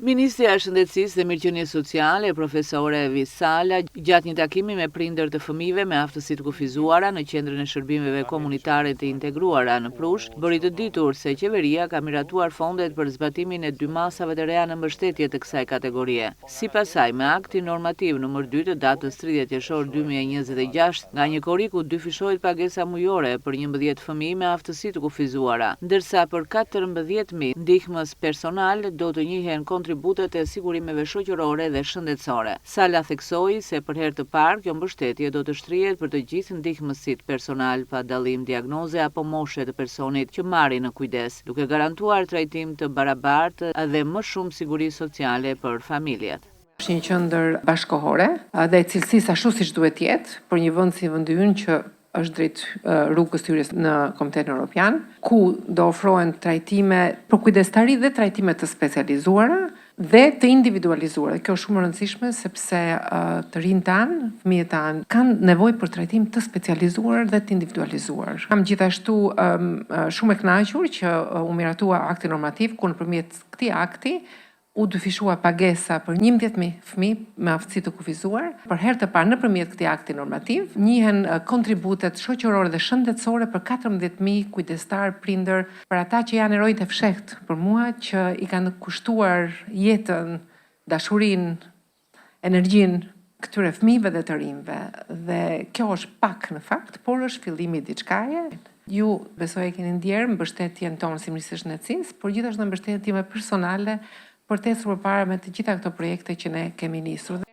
Ministrja e Shëndetësisë dhe Mirëqenies Sociale, profesore Evis Sala, gjatë një takimi me prindër të fëmijëve me aftësi të kufizuara në Qendrën e Shërbimeve Komunitare të Integruara në Prush, bëri të ditur se qeveria ka miratuar fondet për zbatimin e dy masave të reja në mbështetje të kësaj kategorie. Sipas saj, me aktin normativ numër dy të datës 30 qershor 2026, nga 1 korriku dyfishohet pagesa mujore për 11 fëmijë me aftësi të kufizuara, ndërsa për 14.000 ndihmës personal do të njihen kontributet e sigurimeve shoqërore dhe shëndetësore. Sala theksoi se për herë të parë kjo mbështetje do të shtrihet për të gjithë ndihmësit personal pa dallim diagnoze apo moshe të personit që marrin në kujdes, duke garantuar trajtim të barabartë dhe më shumë siguri sociale për familjet. Është një qendër bashkëkohore dhe e cilësisë ashtu siç duhet të jetë për një vend si vendi ynë që është drejt rrugës hyrjes në Komunitetin Evropian, ku do ofrohen trajtime për kujdestari dhe trajtime të specializuara dhe të individualizuara. Kjo është shumë e rëndësishme sepse të rinjtë tanë, fëmijët tanë kanë nevojë për trajtim të specializuar dhe të individualizuar. Jam gjithashtu shumë e kënaqur që u miratua akti normativ ku nëpërmjet këtij akti u dyfishua pagesa për 11.000 fëmijë me aftësi të kufizuar. Për herë të parë nëpërmjet këtij akti normativ njihen kontributet shoqërore dhe shëndetësore për 14.000 kujdestar prindër, për ata që janë heronjtë e fshehtë për mua që i kanë kushtuar jetën, dashurinë, energjinë këtyre fëmijëve dhe të rinjve. Dhe kjo është pak në fakt, por është fillimi i diçkaje. Ju besoj e keni ndjerë mbështetjen tonë si Ministri e Shëndetësisë, por gjithashtu mbështetjen time personale për të ecur përpara me të gjitha këto projekte që ne kemi nisur.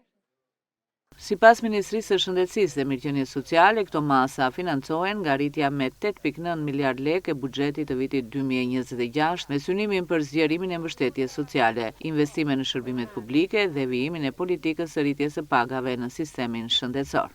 Sipas Ministrisë së Shëndetësisë dhe Mirëqenies Sociale, këto masa financohen nga rritja me 8.9 miliard lekë e buxhetit të vitit 2026 me synimin për zgjerimin e mbështetjes sociale, investime në shërbimet publike dhe vijimin e politikës së rritjes së pagave në sistemin shëndetësor.